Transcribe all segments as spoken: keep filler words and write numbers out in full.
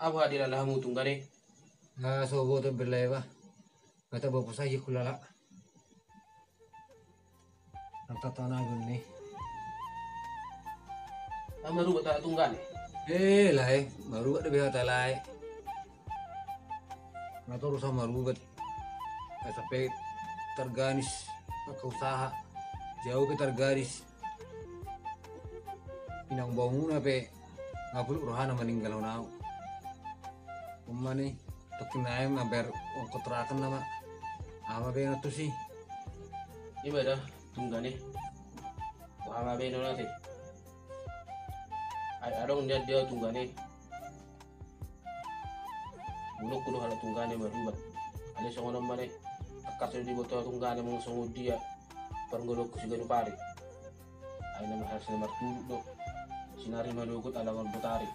Aha dilala hamu tunggane? Na so huboto be lae bah. Nga tabo posa i hulala. Nang tatanagon ni. Aha marubat hata tunggane? Eh lae, marubat dope hata lae. Nga torus au marubat. Nga sampe targadis angka usaha. Jau pe targadis. Inang banguna pe nga pulut rohana maninggalhon au. Umani tokina em amber kontrakan nama. Aha be na tusi? Ima da tunggane. Aha ma be na nate. Ai adong dia dia tunggane. Bulungku do halak tunggane marubat. Alai songon on ma da i. Tangkas do diboto tunggane molo songon dia. Parngoluonku siganup ari. Ai na marhasil martuduk do. Sinari madogot alangan botari.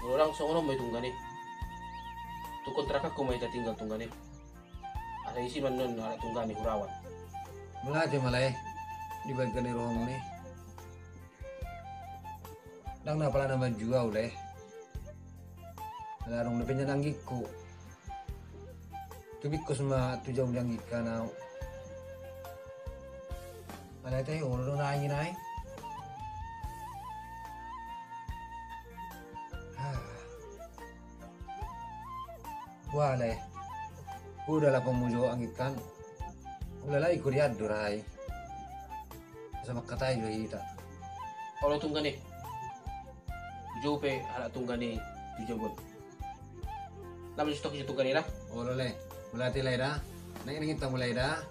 Molo ndang songon on ma i tunggane. Tu kontrakanku ma hita tinggal tunggane. Asa isi ma annon halak tunggane hurawan. Mauliate ma lae. Di bagas ni roham ni. Ndang na pala na manjua au lae. Ala adong dope nian anggingku. Tu bingkos ma tu jabu ni anggingku au. Alai tahe olo do na angin ai. Wale. Uda la pamujo anggingku. Ulala i kurian do rai. Sama katai jo hita. Olo tunggane. Jou pe halak tunggane tu jabu on. Lama justok jo tunggane da. Olo lae. Mauliate lae da. Nang nang hita mulai da.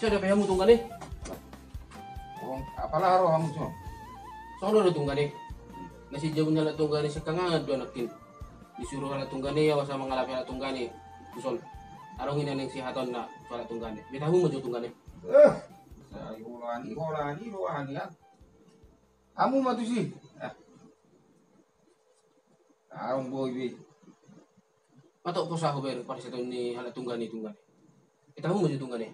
Sada pe hamu tunggane. Apala rohamu songon? Songon do tunggane. Na sijabu ni halak tunggane sangkangan do nangkin. Disuru halak tunggane au asa mangalapi halak tunggane. Tuson. Adong i na naeng sihatanonna tu halak tunggane. Be tahe hamu ma jo tunggane. Eh. Sai holan i holan i do aha nian. Hamu ma tusi. Adong boi be. Matok posa ho be parseton ni halak tunggane tunggane. Be tahe hamu ma jo tunggane.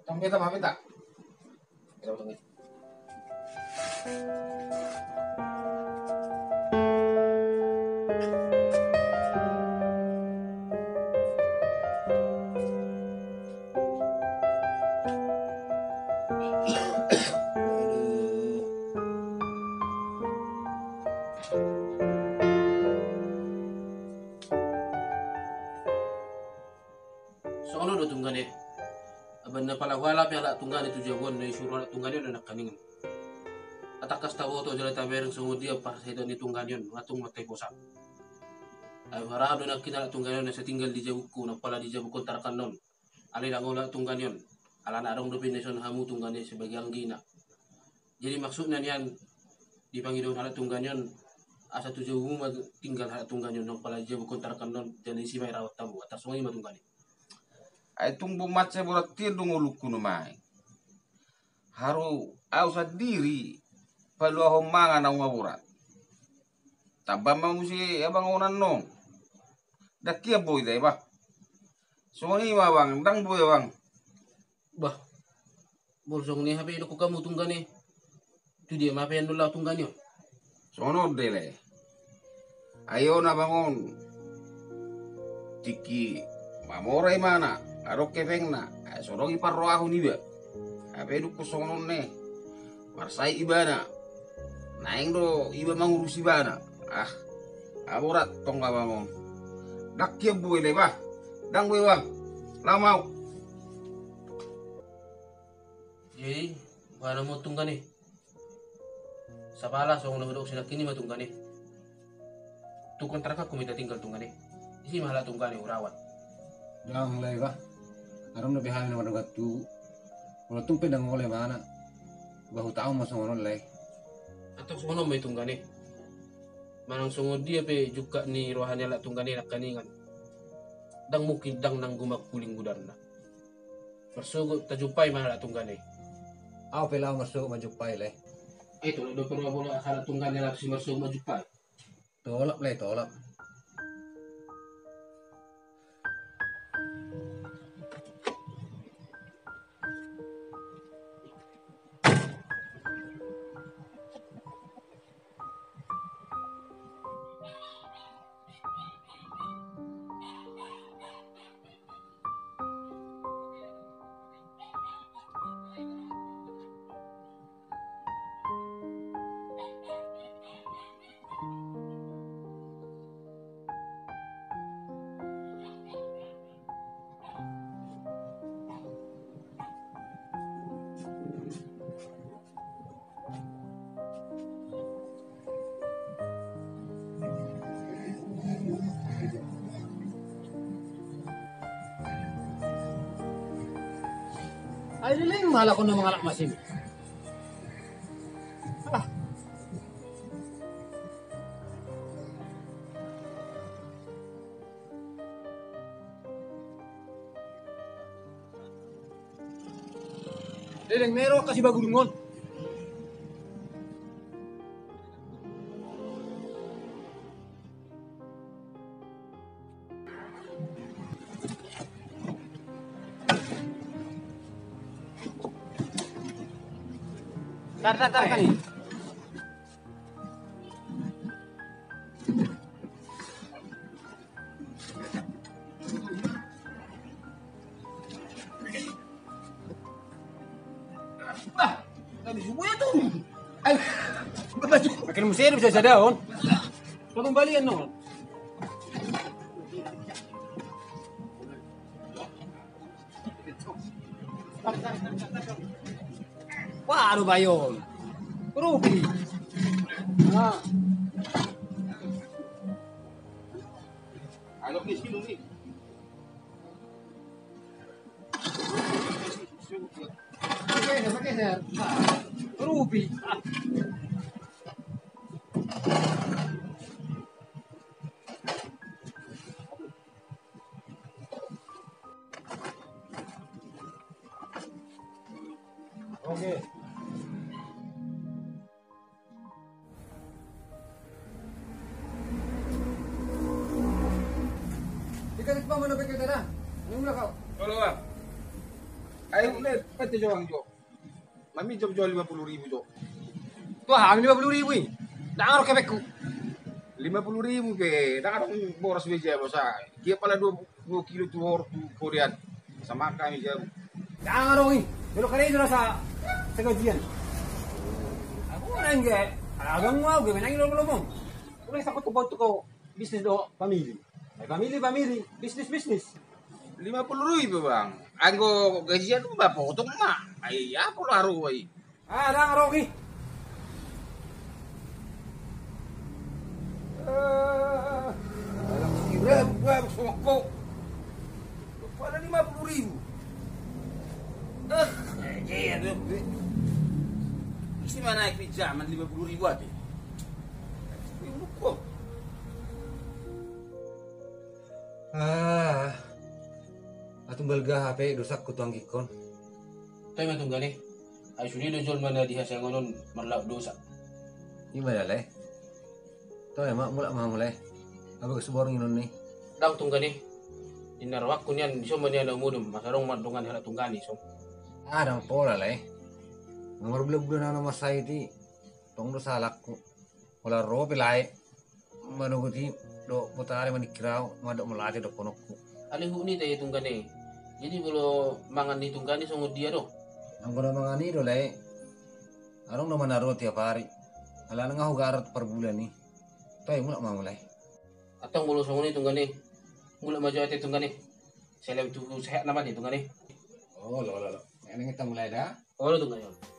Tong beta ma beta. Songon on do tunggane. Aban na pala hualapi halak tunggane tu jabu on na disuru halak tunggane on na nangkaningan. Atangkas taboto jala tabereng songon dia parsahiton ni tunggane on nga tung martai posa. Ai huharahap do nangkin halak tunggane on asa tinggal di jabungku na pala di jabu kontrakan on. Alai ndang olo halak tunggane on. Alana adong dope na dison hamu tunggane sebagai anggina. Jadi maksudna nian dipangidohon halak tunggane on asa tu jabumu ma tinggal halak tunggane on nang pala di jabu kontrakan on jala disi ma irawat hamu. Atar songon i ma tunggane. Ai tung bung mansai borat tiar do ngolungku nuaeng. Haru au sandiri paluahon mangan au nga borat. Tamba ma muse abangonan nong. Ndang kian boi da i bah. Songon i ma abang ndang boi abang. Bah. Molo songon i hape idokkon hamu tunggane. Tu dia ma hape andon laho tunggane on? Songon on do lae. Ai on abang on. Tingki mamora imana adong hepengna. Ai so adong i parrohahon iba. Hape idokkon songon on ne. Marsahit ibana. Naeng do iba mangurus ibana. Ah. Aborat tong abang on. Ndang kian boi lae bah. Ndang boi bah. Laho ma au. Jadi boha nama on tunggane? Sapala songon na hudok sinangkin i ma tunggane. Tu kontrakanku ma hita tinggal tunggane. Disi ma halak tunggane hurawat. Ndang lae bah. Adong dope hami na mandogat tu. Molo tung pe ndang olo ibana. Bah hutaon ma songon on lae. Antong songon on ma i tunggane. Manang songon dia pe jungkat ni roha ni halak tunggane nangkaningan. Ndang mungkin ndang nanggo mangkuling gudarna. Marsogot tajumpai ma halak Tunggane. Au pe laho marsogot manjumpai, Lae. Ai tolap do pe ro bola halak Tunggane laos marsogot manjumpai. Tolap, Lae, tolap. Ai leleng ma halak on na mangalap masihi. Ah. Leleng ma i ro angka sibagurung on. Tar, tar, tar, tar. Bah, nggak bisa gue tuh. Ayo. Makin mesti ada bisa sadar, on. Potong balian, non. Wah, aduh, Bayon. Rugi. Nah. Ayo, nih, sini, nih. Geser, geser. Nah, rugi. Oke. Ikan itu mana pakai darah? Ini mula kau. Kalau, Bang. Ayo, udah, pete jawang jo. Maminjam jo lima puluh ribu jo. Tuh, hami lima puluh ribu i. Ndang ro kepekku. Lima puluh ribu pe, ndang adong boras be i, Bos. Dia pala dua, dua kilo tu hor tu kodean. Sama kami jabu. Ndang adong i. Belok kali itu rasa segajian. Aku nang ge. Agang mau ge menang lo belum. Udah, aku tuh bau tuh kau bisnis do family. Eh, family, family, bisnis, bisnis. Lima puluh ribu, Bang. Anggo gajian, Bang, potong ma. Ai, apa lo haru, ai? Ah, ndang rugi. Eh, dalam sira, gua, gua, gua. Pada lima puluh ribu. Eh, iya, iya, iya. Isi mana naik di zaman lima puluh ribu aja. Ini buku. Ah, atung balga hape dosa ku tuang gikon. Toi ma Tunggane, ai sude do jolma na di hasiangan on marlaok dosa. Ima da, Lae. Toi ma, mulak ma hamu, Lae. Abagas borngin on ni. Ndang Tunggane. Inna rohakku nian, dison ma nian na umudum, masa dong mardongan hela Tunggane, so. Ah, ndang pola, Lae. Nomor bulan-bulan na masa iti, tong do salakku. Pola ro pe, Lae. Manogot i do potare manikirau, madok melate dohononku. Alai huhut ni te Tunggane. Jadi molo mangan ni Tunggane songon dia do? Anggo na mangan i do, Lae. Adong do manaro tiap ari. Alana nga hugarat parbulan i. Toi, mulak ma hamu, Lae. Antong molo songon i Tunggane. Mulak ma jo au te Tunggane. Salem tu sehat nama te Tunggane. Oh, lo, lo, lo. Eneng ita mulai da. Olo Tunggane.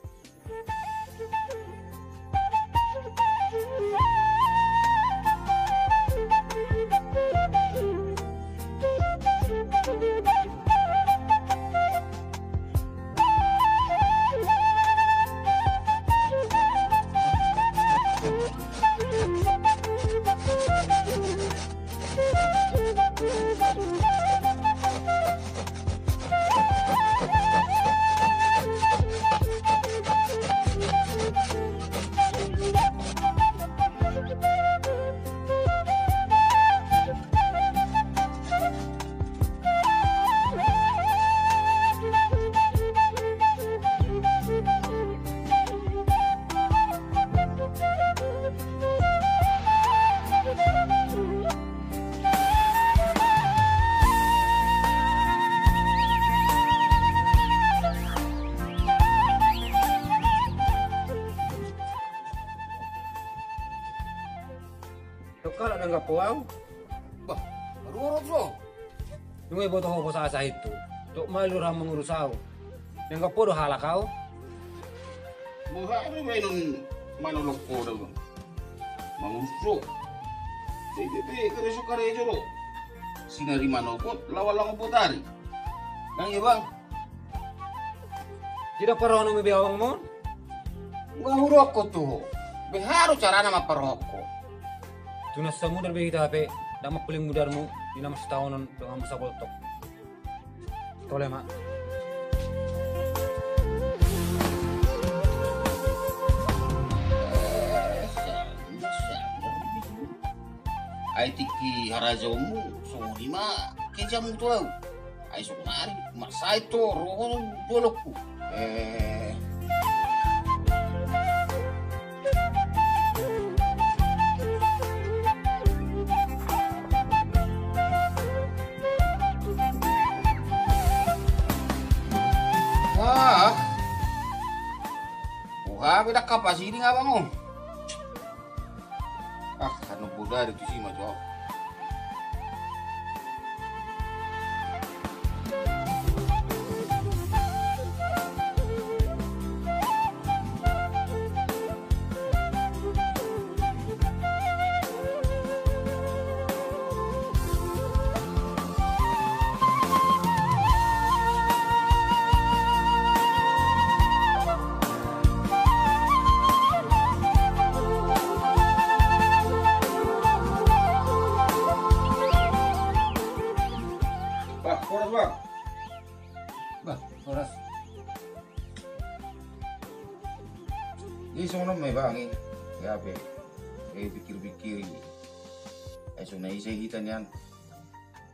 Halak dang gapo au. Bah, baru orang so. Nunga iboto ho bosa asa itu. Tok malu ra mangurus au. Dang gapo do halak au. Boha do baenon manolong ho da bang. Mangurus do. Bebe karejo karejo do. Sinari manogot lawan lawan botari. Dang iya bang. Tidak parohon mi be awang mon. Nga hurohon tu ho. Beha do carana ma parohon ho. Tunas samudar be hita hape. Dama paling mudarmu di nama setahunan dengan musa boltok. Tole ma. Ai tingki harajaonmu songon i ma kejamu tu au. Ai songon ari marsai to roho dolokku. Eh. Wah. Wah, beda kapas ini ngapa ngo? Ah, anu bodari tu si ma jo. Bah, horas bang. Bah, horas. Jadi songon on ma i bang i. Ya pe. Eh, pikir-pikir i. Eh, songon na ise hita nian.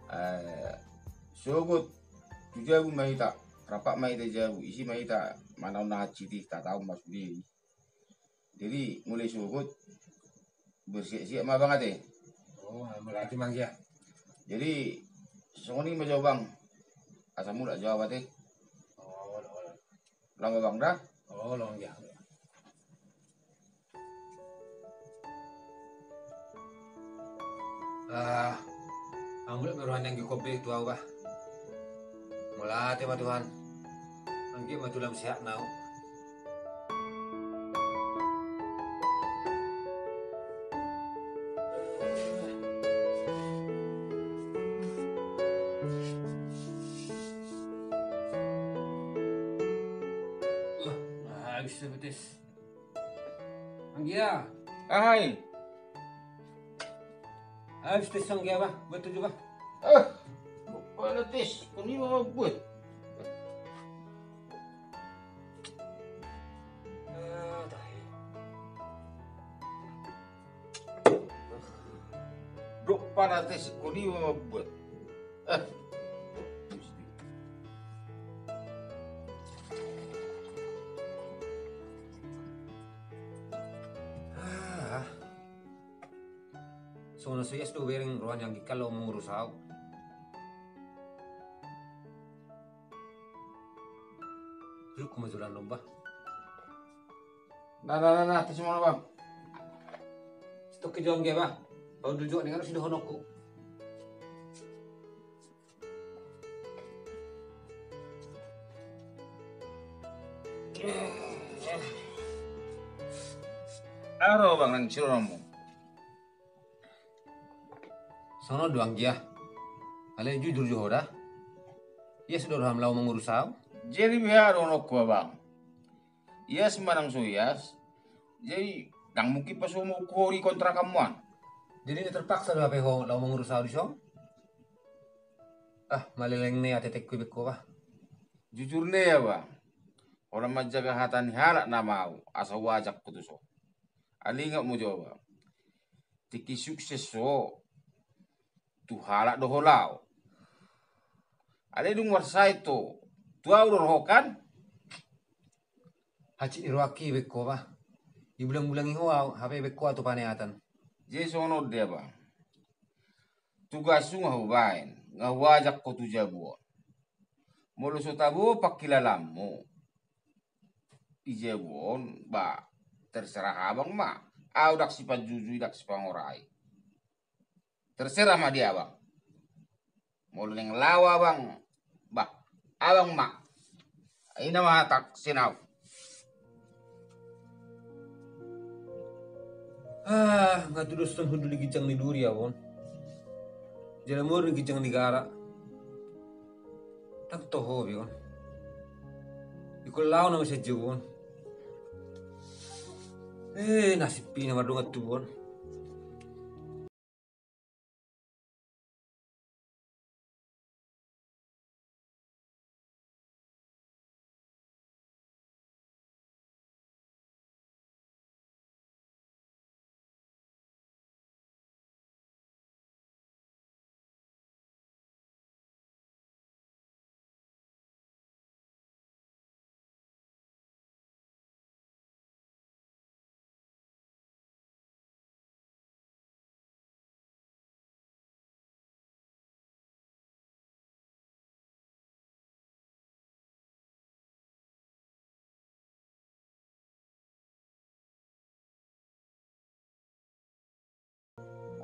Eh, sogot tu jabu ma hita. Rap ma hita jabu. Isi ma hita. Mana on na hansit i. Tataon ma sude i. Jadi mulai sogot bersiap-siap ma bang ate. Oh, berarti mang ya. Jadi songon i ma jo bang. Asa mulak jo au ate. Oh, oh, oh. Lama bang da? Oh, lama ya. Ah, amulat ma roha ni anggi kobe tu au bah. Mauliate ma Tuhan. Anggi ma tulang sehat nau. Wah, habis tu betis. Anggia. Ahai. Habis tes anggia bah, buat tujuh bah. Eh, pala tes, kau ni mau buat. Ah, tahi. Dok pala tes, kau ni mau buat. Eh. Ah. Songon na so ias do bereng roha ni anggi kan laho mangurus au. Duduk ma jolo annon bah. Nah, nah, nah, nah, tes ma bang. Stok ke jo anggia bah. Baru dulu jo ningan sidohononku. Aro bang nang siromu. Songon do anggia. Alai jujur jo ho da. Ias do roham laho mangurus au. Jadi beha dohononku abang. Ias manang so ias. Jadi dang mungkin pasohononku ho di kontrakanmu an. Jadi na terpaksa do hape ho laho mangurus au dison. Ah, maleleng ne atetekku ibe ho bah. Jujur ne ya bah. Orang manjaga hata ni halak nama au asa huajak ho tuson. Alai ingat ma jo bah. Tingki sukses ho tu halak do ho laho. Alai dung marsai ho tu au do roham kan. Hansit ni rohangki ibe ho bah. Ibulang-bulangi ho au hape ibe ho au tu paniatan. Jadi songon on dia bah. Tugashu nga hubaen nga huajak ho tu jabu on. Molo so tabo pangkilalaanmu di jabu on bah. Terserah abang ma. Au dang sipanjujui dang sipangorai. Terserah ma di abang. Molo naeng laho abang, bah, abang ma. I ma hatangku sian au. Ah, nga tudoshon hundul di ginjang ni duri au on. Jala molo di ginjang ni gara. Ndang toho be on. Ingkon laho nama sian jabu on. Eh, nasib i na mardongan tubu on.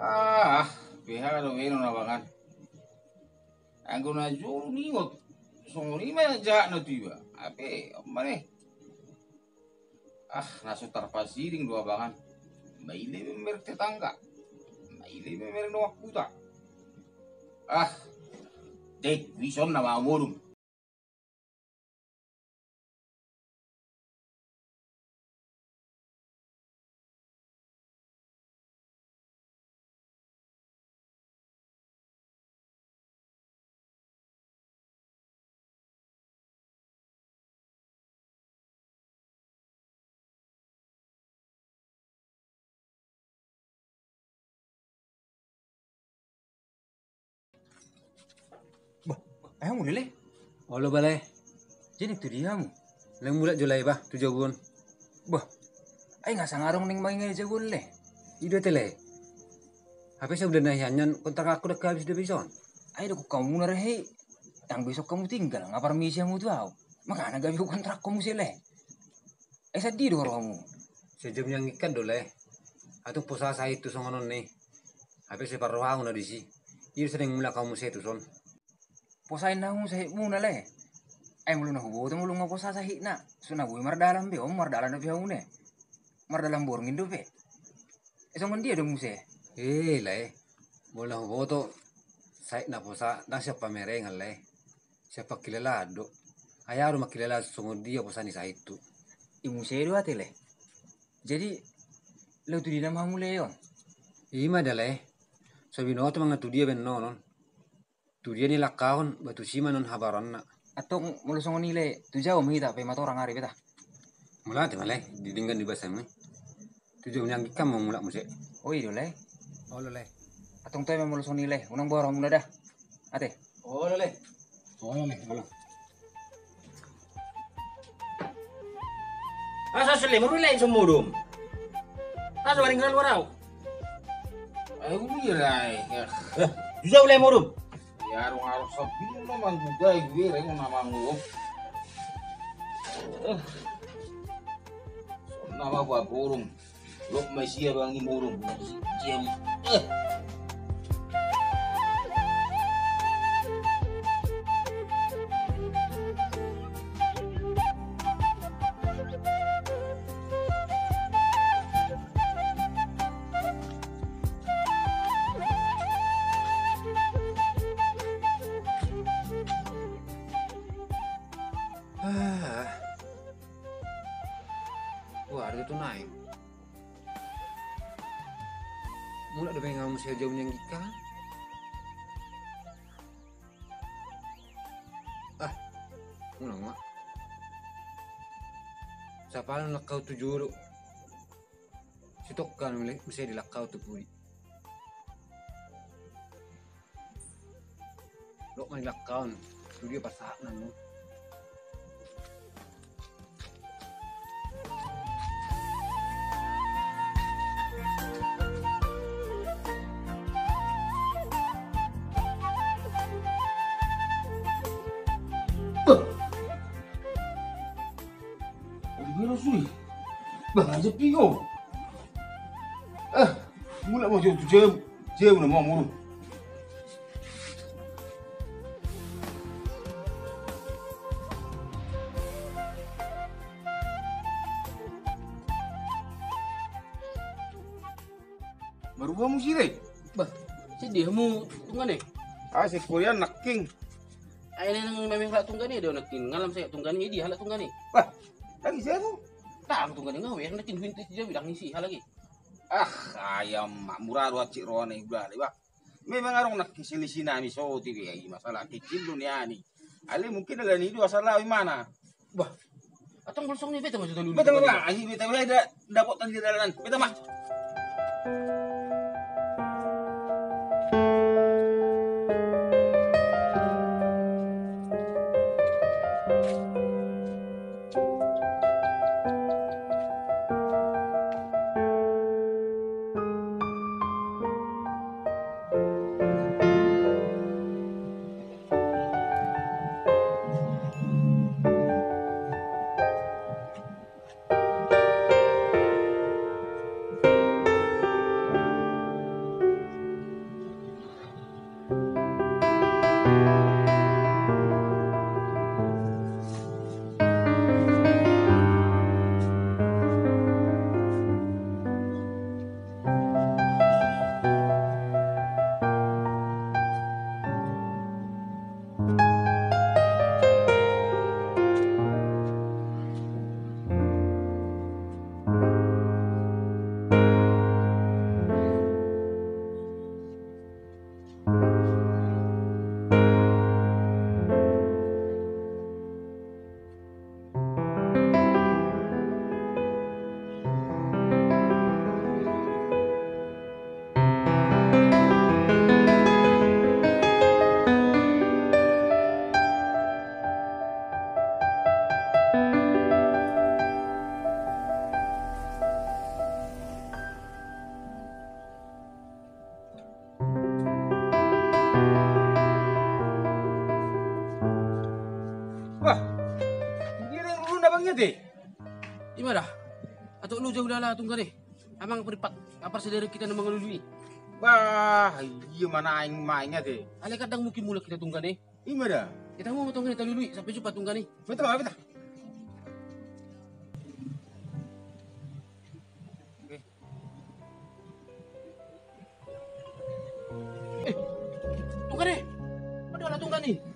Ah, beha do benon abangan. Anggo na jolo ningot songon i ma jahatna tu iba. Ape, on ma ne. Ah, na so tarpasiring do abangan. Maila iba mereng tetangga. Maila iba mereng dongan huta. Ah, dek, dison nama modom. Bah, ai hamu, Lae? Olo, Bah, Lae. Jadi tu dia hamu? Lae, mulak jo, Lae, bah, tu jabu on. Bah, ai nga sanga adong naeng mangingai jabu on, Lae. I do ate, Lae. Hape sabulan na hian nian kontrak aku ndang habis dope dison. Ai didok hamu na rehe i, ndang besok hamu tinggal, nga parmisi hamu tu au. Makana gabe hukontrakhu muse, Lae. Ai sadia do rohamu? Sai jam nian ingkan do, Lae. Antong posa sahithu songon on i. Hape sai parrohahu na disi. I do sai naeng mulak hamu muse tuson. Posa inna hamu sahitmuna, Lae. Ai molo na huboto molo nga posa sahitna, so na boi mardalan be on, mardalan dope hamu ne. Mardalan borngin dope. E, songon dia do muse? E, Lae, molo na huboto sahit na posa ndang sian pamerengan, Lae. Sian pangkilalaan do. Ai ahu do mangkilala songon dia posa ni sahithu. I muse do ate, Lae. Jadi, laho tu dia nama hamu, Lae, on? I ma da, Lae. So binoto ma nga tu dia be annon on. Tu dia nilangkahon, bah tusi ma annon habaranna. Antong molo songon i, Lae, tu jabu ma hita, pe matorang ari be ta. Molo ate ma, Lae, di denggan di basa ma i. Tu jabu nian ingkan ma mulak muse. O, i do, Lae. Olo, Lae. Antong toe ma molo songon i, Lae, unang boha rohamuna da. Ate. Olo, Lae. Olo, Lae, olo. Asa sele mulu, Lae, so modom. Asa waring lalu warau. Ai, uli, Lae. Eh, tu jabu, Lae, modom. Ya, arung-arung sabil na manggugai gue, reng na manggugai. Eh. Nama gua borong. Lok ma sia bangi modom. Diam. Eh. Ah. Wah, ada tu naeng. Mulak dope nga muse jabu nian ingkan. Ah, unang ma. Sapalan langkahon tu jolo. Sitongkan muse di langkahon tu pudi. Lok ma di langkahon tu dia pasahatna nu. Bah. Bah, aja pio. Eh, mulak ma jo tu jabu. Jabu na ma modom. Baru hamu sire. Bah, sedih hamu tunggane. Ah, sekorian naking. Ai nang memang halak tunggane do naking. Ngalam saya tunggane, dia halak tunggane. Bah, lagi saya tu. Tang tunggane ngawe, naking huin tu dia bilang isi halak lagi. Ah, ayam murah dua cik rone udah lewat. Memang adong nangkin selisih nami so tibi ai masalah kecil do nian i. Ale mungkin dalan i do asal lawi mana. Bah, atong bolsong ni beta ma sudah lulu. Beta ma, ai beta ma da dapot tadi dalan. Beta ma. Wah, dia yang lulun abang ate. Ima da. Atau lu jauh lala tunggane. Amang peripat apa saudara kita na mangalului. Bah, iya ma naeng maeng ate. Ale kadang mungkin mulak kita tunggane. Ima da. Kita mau tunggane talului sampai jumpa tunggane. Betul apa betul. Eh, tunggane. Ada lah tunggane.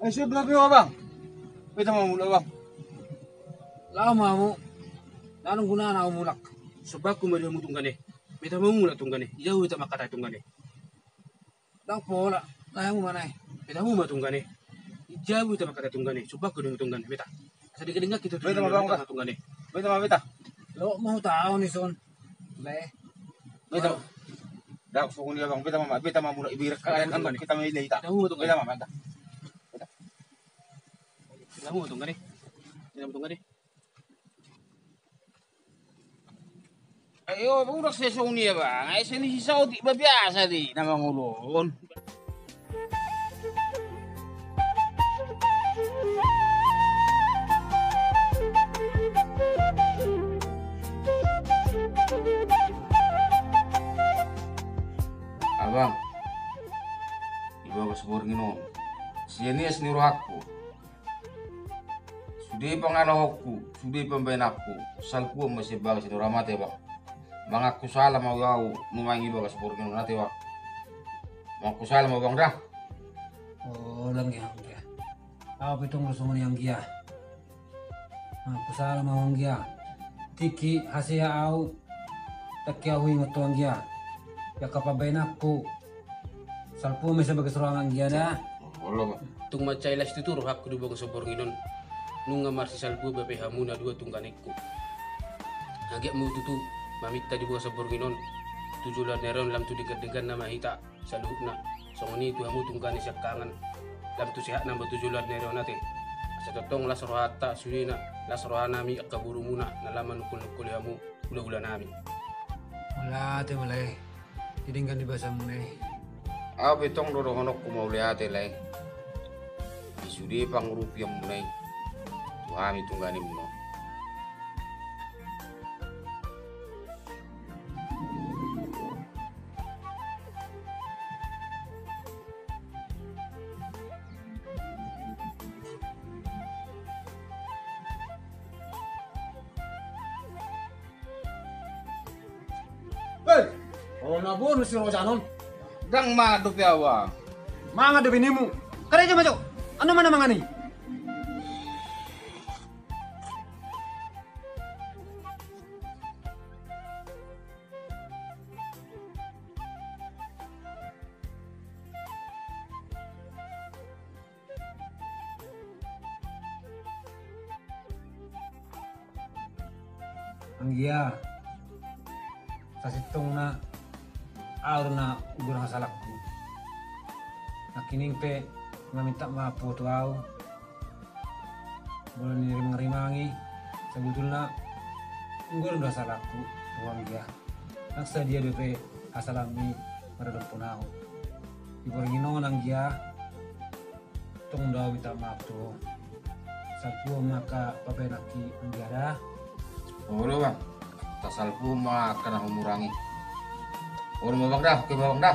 Eh, siap berapa ya, Bang? Beta mau mulak, Bang. Laho ma hamu. Nang guna na mulak. Sombangku ma di hamu tunggane. Beta mau mulak tunggane. Jauh beta mangkatai tunggane. Ndang pola, na hamu ma nai. Beta hamu ma tunggane. Jabu ita mangkatai tunggane. Sombangku do tunggane. Beta. Asa digadingan kita. Beta ma tunggane. Beta ma beta. Lo mau tahu ni son. Le. Beta. Dak sukun dia bang. Beta ma beta ma mulak ibi rek. Beta ma tunggane. Kita ma ile ita. Beta hamu ma tunggane. Beta ma beta. Beta hamu ma tunggane. Beta ma tunggane. Ayo, udah sesong ni ya bang. Ai seni sisa otik ba biasa di nama ngulon. Abang, ibagas borngin on. Sian ias ni rohangku. Sude pangalahonku, sude pambahenanku, salpu on ma sian bagas ni roham ate bang. Mangaku sala ma au nuaeng ibagas borngin on ate bang. Mangaku sala ma bang da. Oh, dang ia, dang ia. Au pe tong do songon i anggia. Mangaku sala ma au anggia. Tingki hasea au. Tingki au ingot tu anggia. Ia angka pambahenanku. Salpu ma sian bagas roham anggia da. Olo bang. Tung mansai las tutu rohangku di bagas borngin on. Nunga marsisalpu bape hamu na dua tungganengku. Anggiat ma tutu maminta di bagas borngin on. Tu joloan ni ari on lam tu denggan-dengganna ma hita saluhutna. Songon i tu hamu tunggane siangkangan. Lam tu sehatna ma tu joloan ni ari on ate. Asa tongtong las rohanta sudena, las rohanami angka borumuna na lam manungkul-nungkuli hamu. Hula-hula nami. Mauliate ma lae. Didenggan di basamuna i. Au pe tong do dohononku mauliate lae. Di sude pangurupianmuna i. Tu hami tungganemuna. Olo na bonus si Rojan on. Ndang mangan dope au. Mangan dope nimu. Karejo ma jo. Annon ma na mangan i. Anggia, sasintongna au do na unggur hasalangku. Nangkining pe nga minta maaf ho tu au. Molo ni rimang-rimangi, sabutulna unggur do hasalangku tu ho anggia. Nang sadia dope hasalangmi maradophon au. Di borngin on anggia, tong do au minta maaf tu ho. Salpu ma angka pabaenanki anggia da. Olo bang, tasalpu ma angka na humurangi. Olo ma bang da, oke ma bang da.